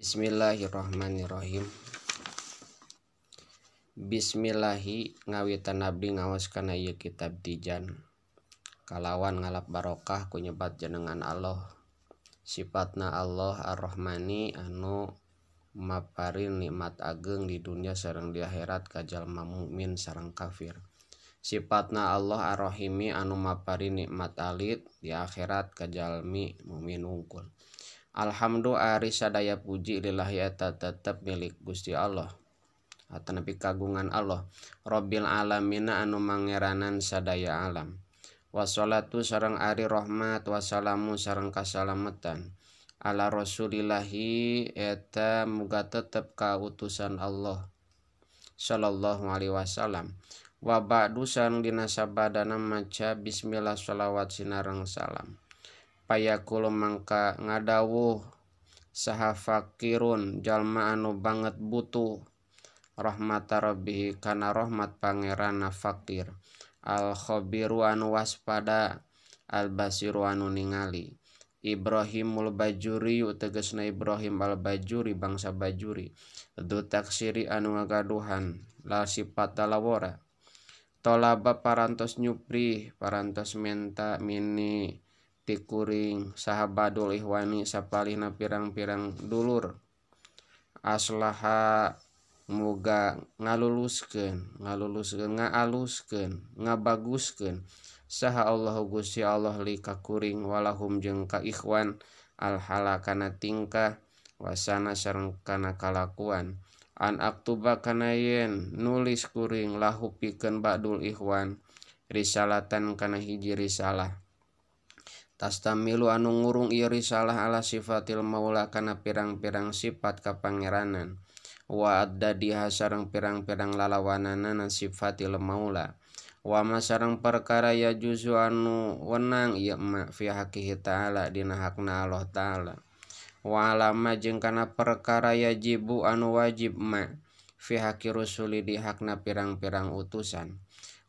Bismillahirrahmanirrahim. Bismillahi ngawitan abdi ngaos kana ieu kitab Tijan. Kalawan ngalap barokah ku nyebat jenengan Allah. Sifatna Allah Ar-Rahmani anu maparin nikmat ageng di dunia sareng di akhirat ka jalma mukmin sareng kafir. Sifatna Allah Ar-Rahimi anu maparin nikmat alit di akhirat ka jalmi mukmin wungkul. Alhamdulillah ari sadaya puji lillahi eta tetep milik Gusti Allah atanapi kagungan Allah Rabbil alamina anu mangeranan sadaya alam. Wassalatu sareng ari rahmat wassalamu sareng kasalamatan ala rasulillahi eta muga tetep ka utusan Allah sallallahu alaihi wasallam. Wa ba'du sareng dina sabadana maca bismillah shalawat sinareng salam. Payakulu mangka ngadawuh saha fakirun jalma anu banget butuh rahmata rabbih kana rahmat pangeranna fakir al khabiru anu waspada al basiru anu ningali. Ibrahimul Bajuri tegasna Ibrahim al Bajuri bangsa Bajuri du taksiri anu ngagaduhan la sifat lawora tolaba parantos nyupri parantos menta mini tikuring sahabadul ihwani sapalihna pirang-pirang dulur aslaha muga ngaluluskeun ngaaluskeun ngabaguskeun saha Allahu Gusti Allah li kakuring walahum jeung ka ikhwan alhala kana tingkah wasana sareng kana kalakuan an aktuba kana yen nulis kuring lahu pikeun ba'dul ikhwan risalatan kana hiji risalah tastamilu anu ngurung ieu risalah ala sifatil maula kana pirang-pirang sifat kapangeranan wa addadiha sareng pirang-pirang lalawananana sifatil maula wa ma sareng perkara ya juzu anu wenang ieu ma fi haqqihi ta'ala dina hakna Allah ta'ala wa alama jeung kana perkara yajibu anu wajib ma fi haqqi rusuli di hakna pirang-pirang utusan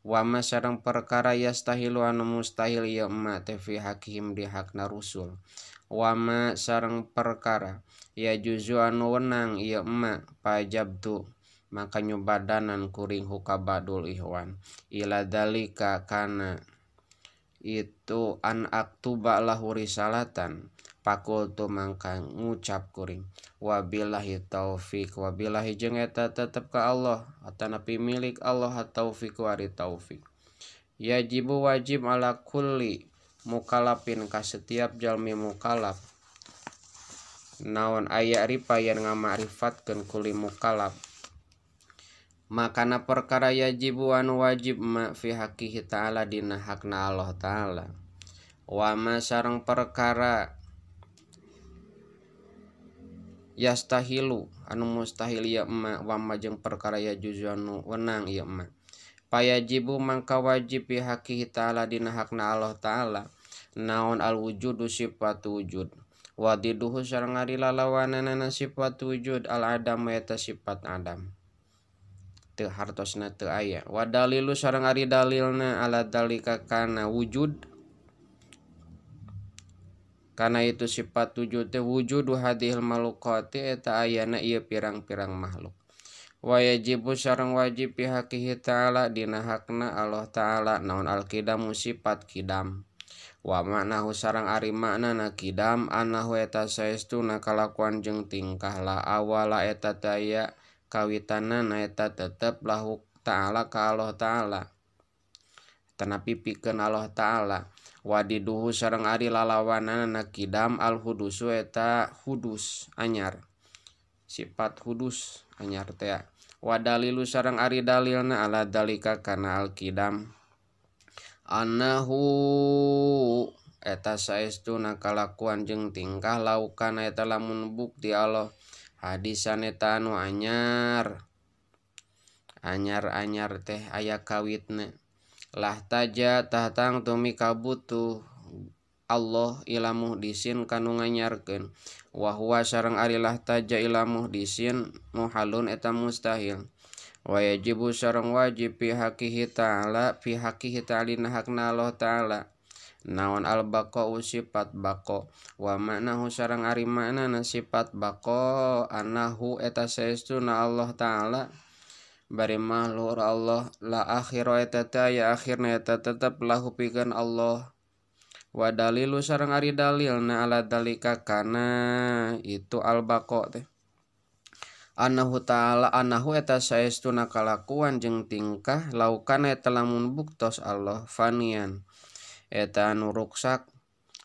wa ma sareng perkara yastahilu anu mustahil ieu ma teh fi haqqihim di hakna rusul wa ma sareng perkara ya juzu anu wenang ieu ma pajabtu maka nyubadanan kuring hukabadul ihwan ila dalika kana itu an aktuba lahu risalatan pakultu mangka ngucap kuring wabillahi taufik wabillahi jeung eta tetep ka Allah atanapi milik Allah taufik wari taufik yajibu wajib ala kulli mukalafin ka setiap jalmi mukalaf naon aya ripa yen ngamakrifatkeun kulli mukalaf makana perkara yajibu anu wajib ma fi haqqihi ta'ala dina hakna Allah ta'ala wa ma sareng perkara yastahilu anu mustahil ieu ma wa ma jeung perkara ya juzu anu wenang ieu ma payajibu mangka wajib fi haqqihi ta'ala dina hakna Allah ta'ala naon al wujudu sifat wujud wa diduhu sareng ari lalawananana sifat wujud al adam eta sifat adam teu hartosna teu aya wa dalilu sareng ari dalilna ala dalika kana wujud kana itu sifat wujud teh wujudu hadhil maluqati eta ayana ieu pirang-pirang makhluk wa yajibu sareng wajib fi haqqihi ta'ala dina hakna Allah ta'ala naon al qidamu sifat qidam wa maknahu sareng ari maknana qidam annahu eta saestuna kalakuan jeung tingkah la awala eta taya kawitanana eta tetep lahu ta'ala ka Allah ta'ala tanapi pikeun Allah ta'ala wadiduhu sareng ari lalawanana kidam al hudusu eta hudus anyar sifat hudus anyar teh wadalilu sareng ari dalilna ala dalika kana al kidam annahu eta saestuna kalakuan jeung tingkah laukana eta lamun bukti Allah hadisan eta anu anyar anyar-anyar teh aya kawitna lah taja tahtang tumi kabutuh Allah ila muhdisin kanu nganyarkeun wa huwa sareng ari lah taja ila muhdisin muhalun eta mustahil wa yajibu sareng wajib fi haqqihi ta'ala fi haqqihi ta'ala hakna Allah ta'ala Naon al baqa'u sifat baqa wa ma'nahu sareng ari maknana sifat baqa annahu eta saestuna Allah ta'ala bari mahlur Allah la akhira eta teh aya akhirna eta tetep lahu pikeun Allah. Wa dalilu sareng ari dalilna ala dalika kana itu al baqa teh annahu ta'ala annahu eta saestuna kalakuan jeung tingkah laukana eta lamun buktos Allah fanian eta anu ruksak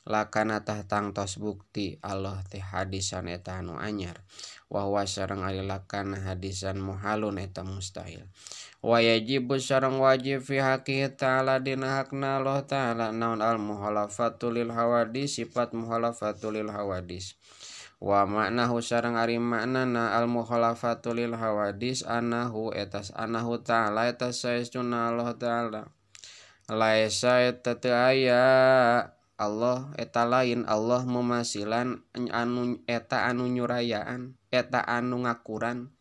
lakana tah tangtos bukti Allah teh hadisan eta anu anyar wa huwa sareng ari lakana hadisan muhalun eta mustahil. Wa yajibu sareng wajib fi haqqihi ta'ala dina hakna Allah ta'ala naon al muhalafatu lil hawadis sifat muhalafatu lil hawadis. Wa maknahu sareng ari maknana al muhalafatu lil hawadis annahu etas annahu ta'ala eta saestuna Allah ta'ala laisa eta teu aya Allah eta lain Allah memasilan anu eta anu nyurayaan eta anu ngakuran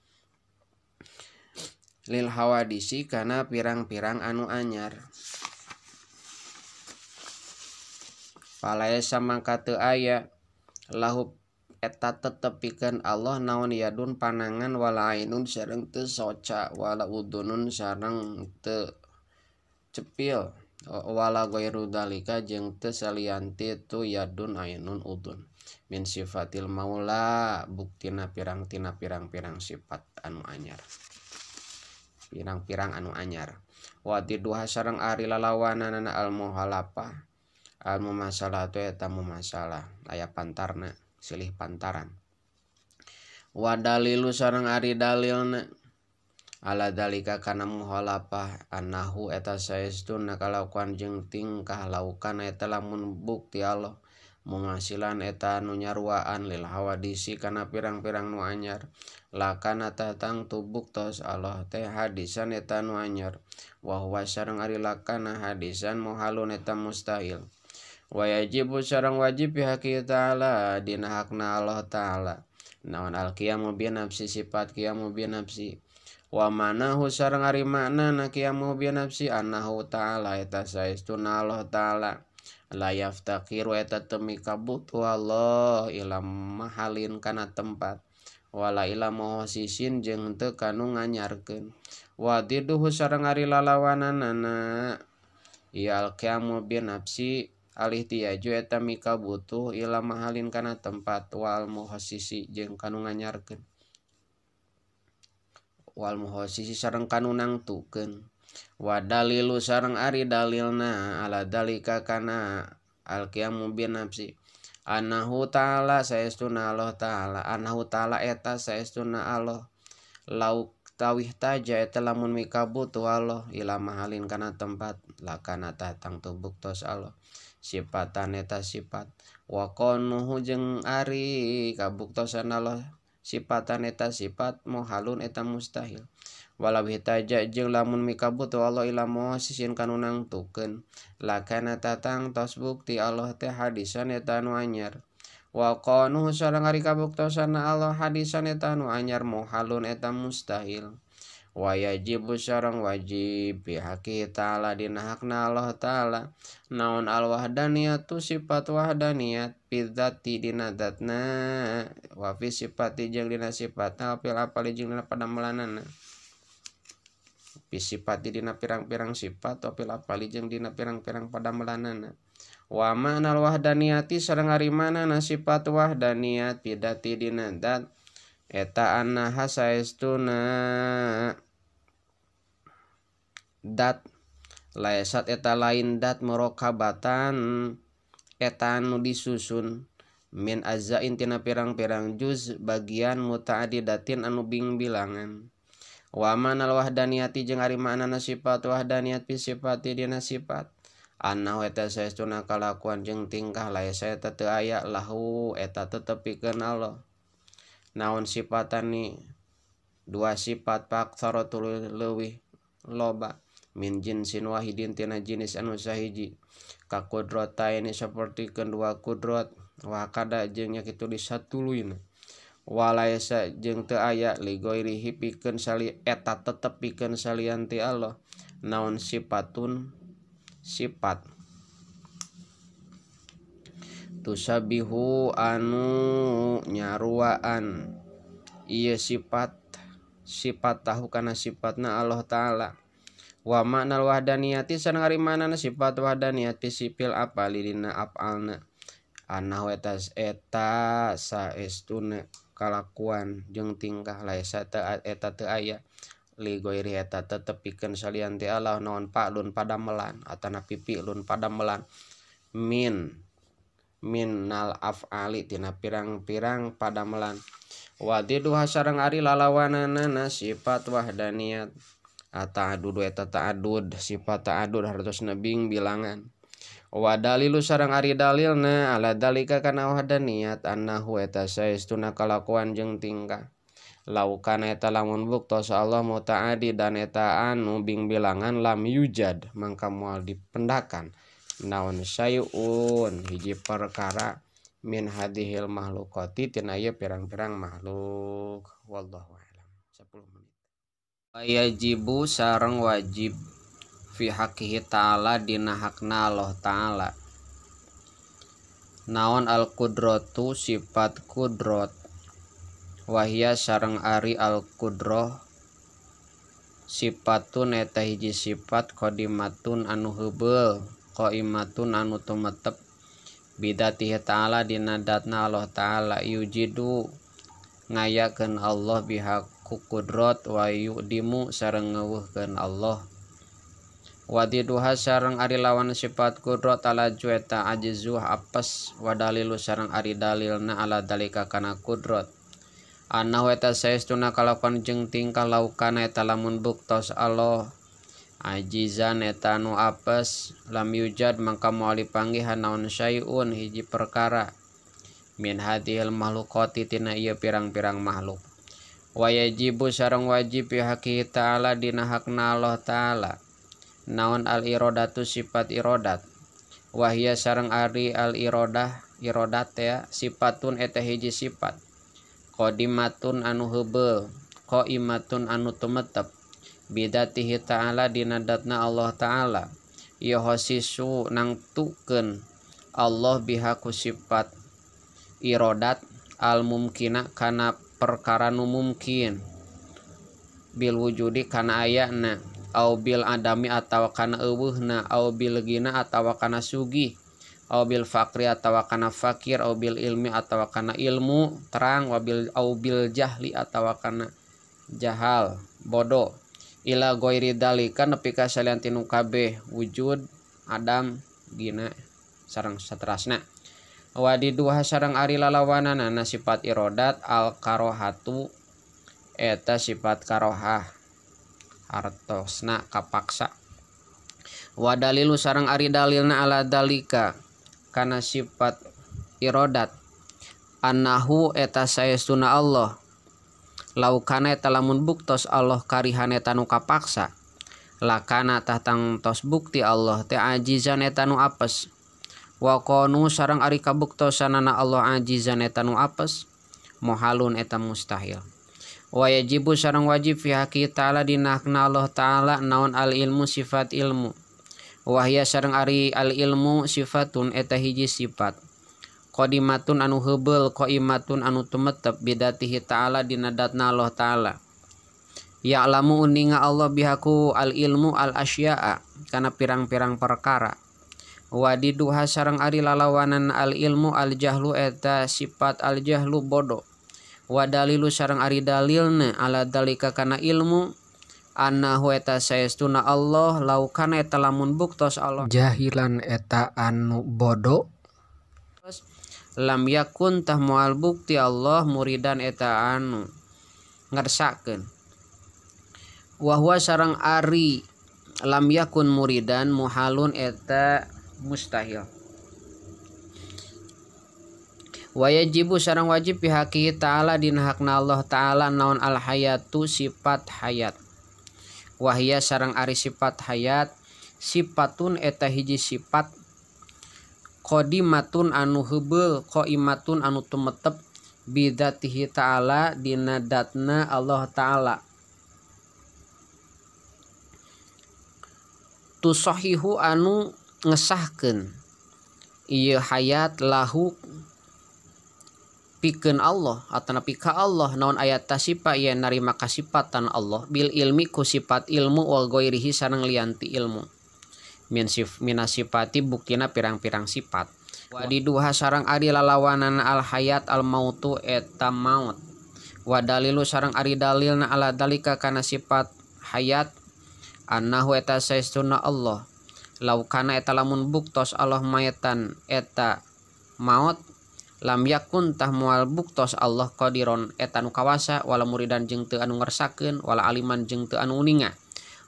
lil hawadisi kana pirang-pirang anu anyar. Palaesa mangka teu aya lahu eta tetep pikeun Allah naon yadun panangan wala ainun sareng teu soca wala udunun sareng teu cepil wala ghairu dalika jeung teu salianti tu yadun ainun udun min sifatil maula buktina pirang tina pirang-pirang sifat anu anyar pirang-pirang anu anyar. Wa tiduha sareng ari lalawananana al muhalafah al mumasalah tu eta mumasalah aya pantarna silih pantaran. Wa dalilu sareng ari dalilna ala dalika kana muhalafah annahu eta saestuna kalakuan jeung tingkah laukana eta lamun bukti Allah mumasilan eta anu nyaruaan lil hawadisi kana pirang-pirang nu anyar lakana tangtu buktos Allah teh hadisan eta anu anyar wa huwa sareng ari lakana hadisan muhalun eta mustahil. Wa yajibu sareng wajib pihak ta'ala dina hakna Allah ta'ala naon al qiyamu bi nafsi sifat qiyamu bi nafsi. Wa manahu sareng ari maknana qiyamu bi nafsi annahu ta'ala eta saestuna Allah ta'ala la yaftaqiru eta teu mikabutuh Allah ila mahalin kana tempat wala ila muhasisin jeung teu kanu nganyarkeun. Wa diduhu sareng ari lalawananana ial qiyamu bi nafsi alih tiyaju eta mikabutuh ila mahalin kana tempat wal muhasisi jeung kanu nganyarkeun wal muhasisi sareng kanu nangtukeun. Wa dalilu sareng ari dalilna ala dalika kana al qiyamu bi nafsi annahu ta'ala saestuna Allah ta'ala annahu ta'ala eta saestuna Allah lauk tawih taja eta lamun mikabutuh Allah ila mahalin kana tempat lakana tangtu buktos Allah sifatan eta sifat wa qanuhu jeung ari kabuktosan Allah sifatan eta sifat muhalun eta mustahil. Walau hitaja jeung lamun mikabutuh Allah ila muhasisin kanu nangtukeun lakana tatang tos bukti Allah teh hadisan eta anu anyar. Wa qanuhu sareng ari kabuktosanna Allah hadisan eta anu anyar muhalun eta mustahil. Wa yajibu sareng wajib pihaki ta'ala dina hakna Allah ta'ala naon al wahdaniyatu sifat wahdaniyat fidzati dina zatna wa fi sifati jeung dina sifatna fil afali jeung dina padamelanana fi sifati dina pirang-pirang sifat wa fil afali jeung dina pirang-pirang padamelanana. Wa ma'nal wahdaniyati sareng ari manana sifat wahdaniyat fidzati dina zat eta annaha saestuna dat laesat eta lain dat murokabatan eta anu disusun min azzain tina pirang-pirang juz bagian mutaadidatin anu bingbilangan. Wa manal wahdaniyati jeung ari maknana sifat wahdaniyat fi sifati dina sifat annahu eta saestuna kalakuan jeung tingkah laesa eta teu aya lahu eta tetep pikeun Allah naon sifatani dua sifat faksaratul leuwih loba min jinsin wahidin tina jinis anu sahiji kakudrataini sapertikeun dua kudrat wa kada jeung nya kitu disatuluyna walaisa jeung teu aya li ghairihi pikeun sali eta tetep pikeun salian ti Allah naon sifatun sifat. Tusabihu anu nyaruaan ieu sifat sifat tahu kana sifatna Allah Ta'ala. Wa ma'nal wahdaniyati sareng ari manana sifat wahdaniyat fi sifil afali dina afalna anahu eta eta saestuna kalakuan jeung tingkah laisa eta teu aya li goiri eta tetep pikeun salian ti Allah naon fa'lun padamelan atana fi'lun padamelan minnal af'ali tina pirang-pirang padamelan. Wadiduha sareng ari lalawananana sifat wahdaniyat ata'adudu eta ta'adud sifat ta'adud hartosna bing bilangan. Wa dalilu sareng ari dalilna ala dalika kana wahdaniyat annahu eta saestuna kalakuan jeung tingkah. Laukana eta lamun buktos Allah muta'adi dan eta anu bing bilangan lam yujad mangka moal dipendakan naon sayun hiji perkara min hadhil mahlukati tina ieu pirang-pirang makhluk. Wallahu a'lam. 10 menit. Wajibu sareng wajib fi haqqihi ta'ala dina hakna Allah ta'ala naon al qudratu sifat kudrat wahia sareng ari al qudrah sifatun eta hiji sifat qadimatun anu heubeul qaimatun anu tumetep bidatihi ta'ala dina datna Allah ta'ala yujidu ngayakeun Allah bihaku kudrat wa yudimu sareng ngeuweuhkeun Allah. Wadiduha sareng ari lawan sifat kudrat alaju eta ajzu apes wa dalilu sareng ari dalilna ala dalika kana kudrat annahu eta saestuna kalakuan jeung tingkah laukana eta lamun buktos Allah ajizan eta anu apes lam yujad mangka moal dipanggihan naon syai'un hiji perkara min hadhil mahlukati tina ieu pirang-pirang makhluk. Wa yajibu sareng wajib fi haqqihi ta'ala dina hakna Allah ta'ala naon al iradatu sifat iradat wahia sareng ari al iradah iradat ya sifatun eta hiji sifat qadimatun anu heubeul qaimatun anu tumetep bidatihi ta'ala dina datna Allah ta'ala yahosisu nangtukeun Allah bihaku sifat iradat al mumkina kana perkara nu mungkin bil wujudi kana ayana au bil adami atawa kana euweuhna au bil gina atawa kana sugih au bil faqri atawa kana fakir au bil ilmi atawa kana ilmu terang wabil au bil jahli atawa kana jahal bodoh ila ghairi dalika nepi ka salian tinu kabeh wujud adam gina sareng saterasna. Wadiduha sareng ari lalawananana sifat iradat al karohatu eta sifat karohah hartosna kapaksa. Wa dalilu sareng ari dalilna ala dalika kana sifat iradat annahu eta saestuna Allah laukana eta lamun buktos Allah karihan eta nu kapaksa lakana tah tangtos bukti Allah teh ajizan eta nu apes wa qanu sareng ari kabuktosanana Allah ajizan eta nu apes muhalun eta mustahil. Wa yajibu sareng wajib fi haqqi ta'ala dina hakna Allah ta'ala naon al ilmu sifat ilmu wahia sareng ari al ilmu sifatun eta hiji sifat qadimatun anu heubeul qaimatun anu tumetep bidatihi ta'ala dina datna Allah ta'ala ya'lamu uninga Allah bihaku al ilmu al asya'a kana pirang-pirang perkara. Wadiduha sareng ari lalawanan al ilmu al jahlu eta sifat al jahlu bodoh. Wa dalilu sareng ari dalilna ala dalika kana ilmu annahu eta saestuna Allah laukana eta lamun buktos Allah jahilan eta anu bodoh lam yakun tah moal bukti Allah muridan eta anu ngersakeun wa huwa sareng ari lam yakun muridan muhalun eta mustahil. Wa yajibu sareng wajib pihaki ta'ala dina hakna Allah ta'ala naon al hayatu sifat hayat wahia sareng ari sifat hayat sifatun eta hiji sifat qadimatun anu heubeul qaimatun anu tumetep bidzatihi ta'ala dina datna Allah ta'ala tusahihu anu ngesahkeun Ieu hayat lahu pikeun Allah atanapi ka Allah naon ayat tasipa yen narima kasipatan Allah bil ilmi ku sifat ilmu wal ghairihi sareng lianti ilmu min minasifati buktina pirang-pirang sifat wa diduha sareng ari lalawanana al hayat al mautu eta maut wa dalilu sareng ari dalilna ala dalika kana sifat hayat annahu eta saestuna Allah lau kana eta lamun buktos Allah mayatan eta maut lam yakun tah moal buktos Allah qadiron eta nu kawasa wala muridan jeung teu anu ngersakeun wala aliman jeung teu anu uninga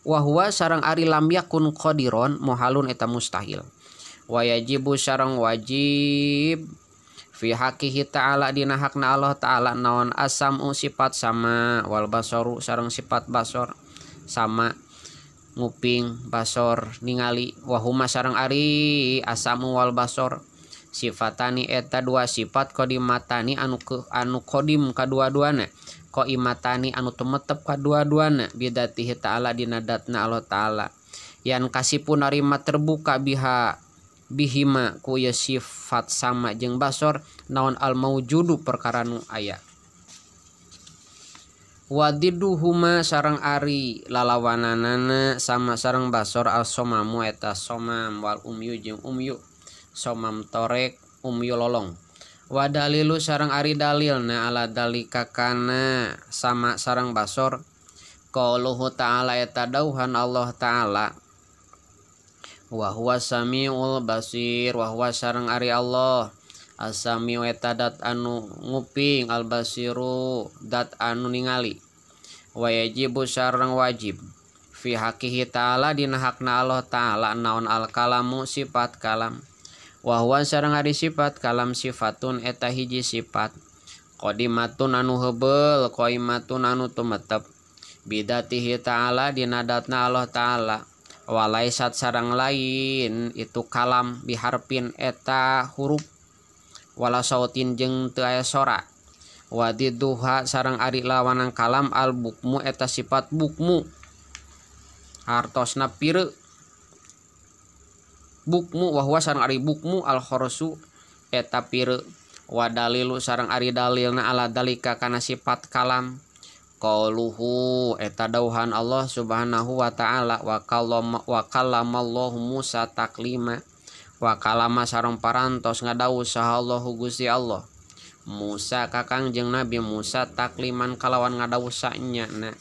wa huwa sareng ari lam yakun qadiron muhalun eta mustahil wa yajibu sareng wajib fi haqqihi ta'ala dina hakna Allah ta'ala naon asamu sifat sama wal basaru sareng sifat basor sama nguping basor ningali wa huma sareng ari asamu wal basor sifatani eta dua sifat qadimatani anu qadim kadua-duana qaimatani anu tumetep kadua-duana bidatihi ta'ala dina datna Allah ta'ala yan kasipun narima terbuka biha bihima ku ieu sifat sama jeung basor naon al maujudu perkara nu aya wadiduhuma sareng ari lalawananana sama sareng basor al somamu eta somam wal umyu jeung umyu somam torek umyu lolong wa dalilu sareng ari dalilna ala dalika kana sama sareng basor qauluhu ta'ala eta dauhan Allah ta'ala wa huwa samiul basir wa huwa sareng ari Allah as-samiu eta dat anu nguping al basiru dat anu ningali wa yajibu sareng wajib fi haqqihi ta'ala dina hakna Allah ta'ala naon al kalamu sifat kalam wa huwa sareng ari sifat kalam sifatun eta hiji sifat qadimatun anu heubeul qaimatun anu tumetep bidatihi ta'ala dina datna Allah ta'ala walaisat sareng lain itu kalam biharpin eta huruf wala sautin jeung teu aya sora wadiduha sareng ari lawanan kalam al bukmu eta sifat bukmu hartosna pireu bukmu wa huwa sareng ari bukmu al khorosu eta pireu wa dalilu sareng ari dalilna ala dalika kana sifat kalam qauluhu eta dauhan Allah subhanahu wa ta'ala wa kallamallahu Musa taklima wa kalama sareng parantos ngadawuh saha Allahu Gusti Allah Musa ka Kangjeng Nabi Musa takliman kalawan ngadawuh sanyana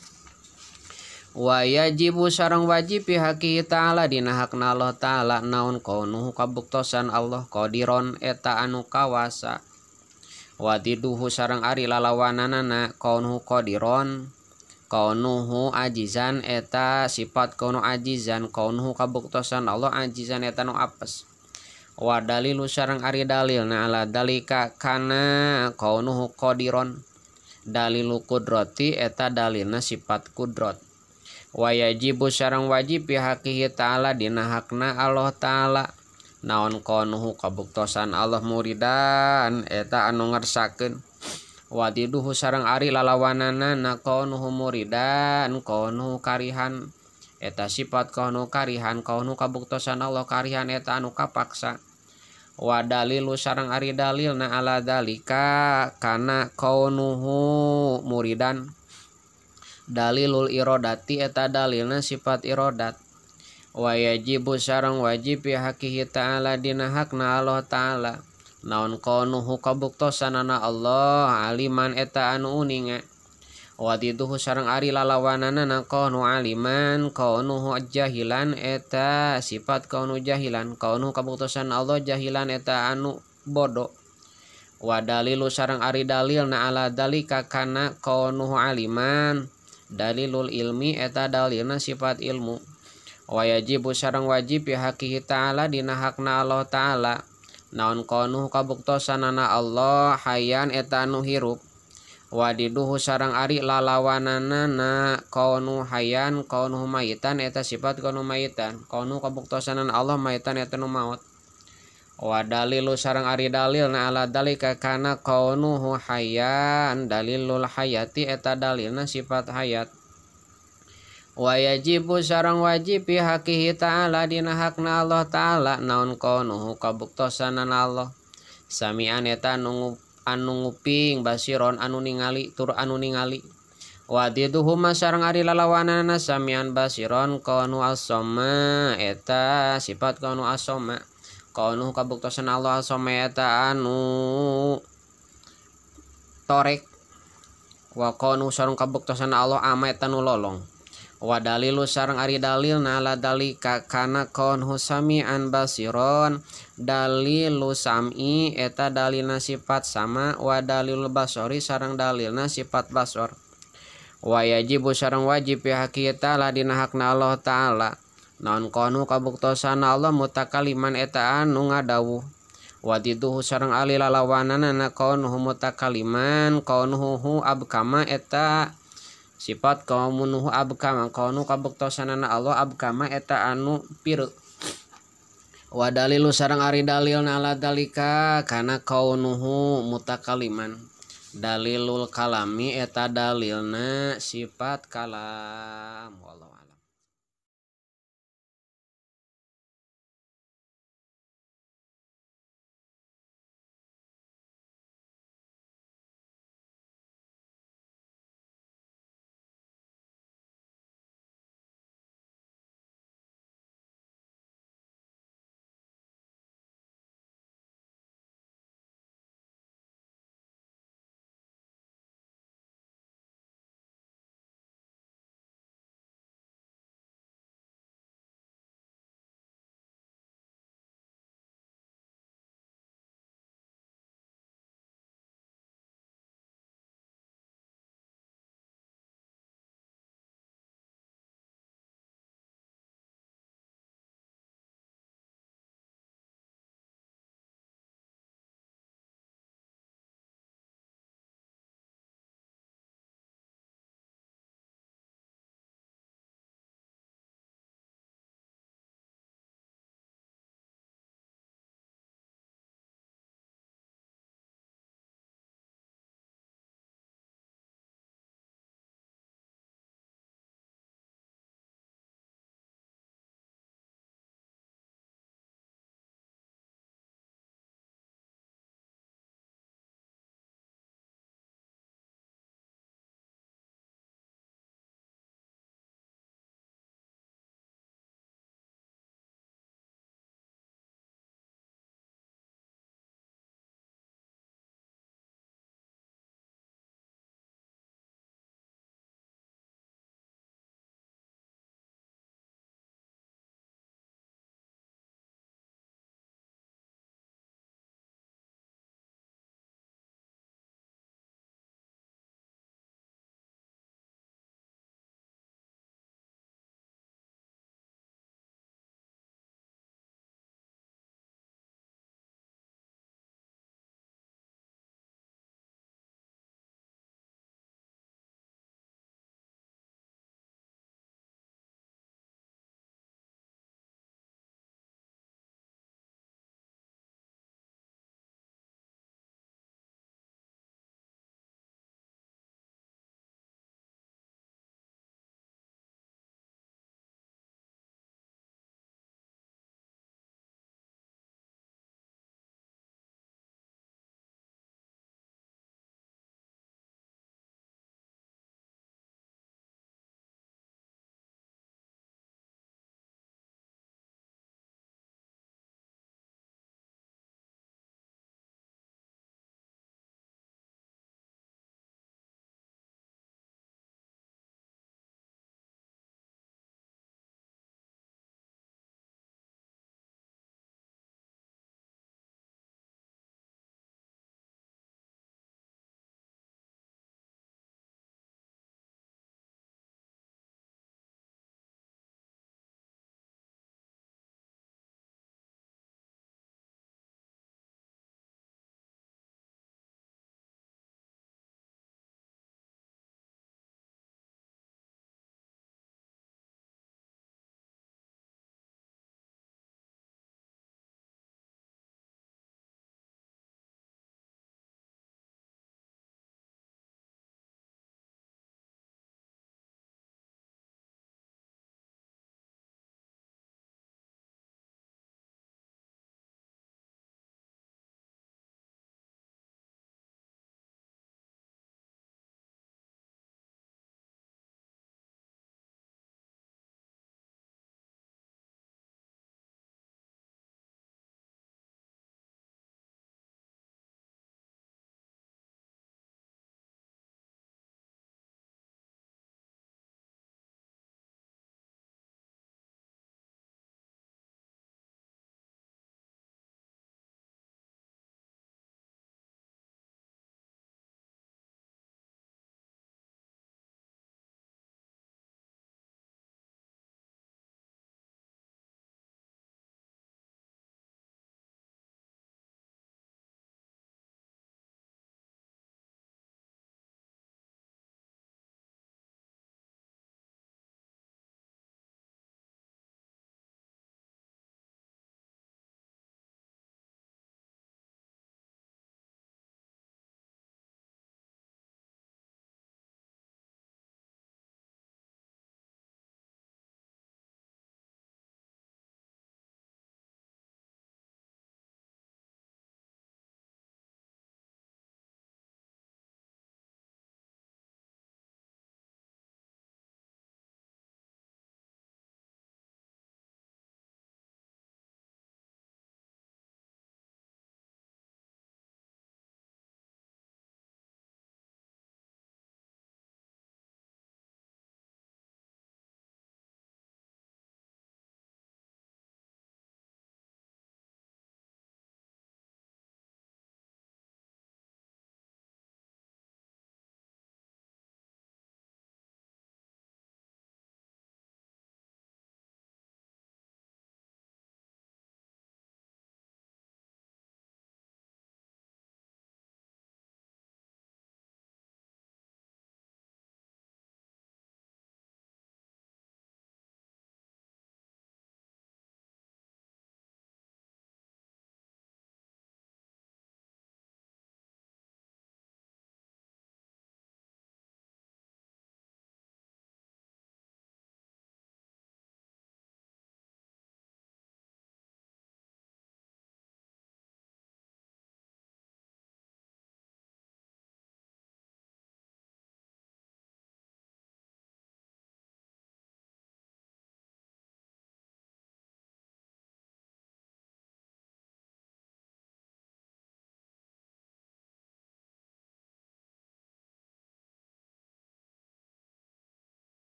wa yajibu sareng wajib pihaki ta'ala dina hakna Allah ta'ala naon kaunuhu kabuktosan Allah qadiron eta anu kawasa wadiduhu sareng ari lalawananana kaunuhu qadiron kaunuhu ajizan eta sifat kaunu ajizan kaunuhu kabuktosan Allah ajizan eta nu apes wa dalilu sareng ari dalilna ala dalika kana kaunuhu qadiron dalilu kudrati eta dalilna sifat kudrat wa yajibu sareng wajib pihakihi ta'ala dina hakna Allah ta'ala naon kaunuhu kabuktosan Allah muridan eta anu ngersakeun wadiduhu sareng ari lalawanana na kaunuhu muridan kaunuhu karihan eta sifat kaunuhu karihan kaunuhu kabuktosan Allah karihan eta anu kapaksa wa dalilu sareng ari dalilna ala dalika kana kaunuhu muridan dalilul irodati eta dalilna sifat irodat wa yajibu sareng wajib pihakihi ta'ala dina hakna Allah ta'ala naon kaunuhu kabuktosanana Allah aliman eta anu uninga wadiduhu sareng ari lalawanana kaunu aliman kaunuhu jahilan eta sifat kaunu jahilan kaunuhu kabuktosan Allah jahilan eta anu bodoh wa dalilu sareng ari dalilna ala dalika kana kaunuhu aliman dalilul ilmi eta dalilna sifat ilmu wa yajibu sareng wajib pihakihi ta'ala dina hakna Allah ta'ala naon kaunuhu kabuktosanana Allah hayyan eta anu hirup wadiduhu sareng ari lalawananana kaunu hayyan kaunuhu mayitan eta sifat kaunu mayitan kaunu kabuktosanana Allah mayitan eta nu maut wa dalilu sareng ari dalilna ala dalika kana kaunuhu hayyan dalilul hayati eta dalilna sifat hayat Wa yajibu sareng wajib fi haqihi ta'ala dina hakna Allah ta'ala naon kaunuhu kabuktosanan Allah sami'an eta anu nguping basiron anu ningali tur anu ningali wadiduhu sareng ari lalawanana sami'an basiron kaunu as-sama eta sifat kaunu as-sama kaunu kabuktosan Allah as-sama eta anu torek wa kaunu sareng kabuktosan Allah ama eta nu lolong wa dalilu sareng ari dalilna la dalika kana kaunu sami'an basiron dalilu sam'i eta dalilna sifat sama wa dalilul basori sareng dalilna sifat basor wa yajibu sareng wajib fi haqqi ta'ala dina hakna Allah ta'ala naon kaunu kabuktosan Allah mutakaliman eta anu ngadawuh wa diduhu sareng ali lalawanana kaunuhu mutakaliman kaunuhu abkama eta sifat kaunuhu abkama kaunu kabuktosanana Allah abkama eta anu pireuk wa dalilu sareng ari dalilna ala dalika kana kaunuhu mutakaliman dalilul kalami eta dalilna sifat kalam. Wallahu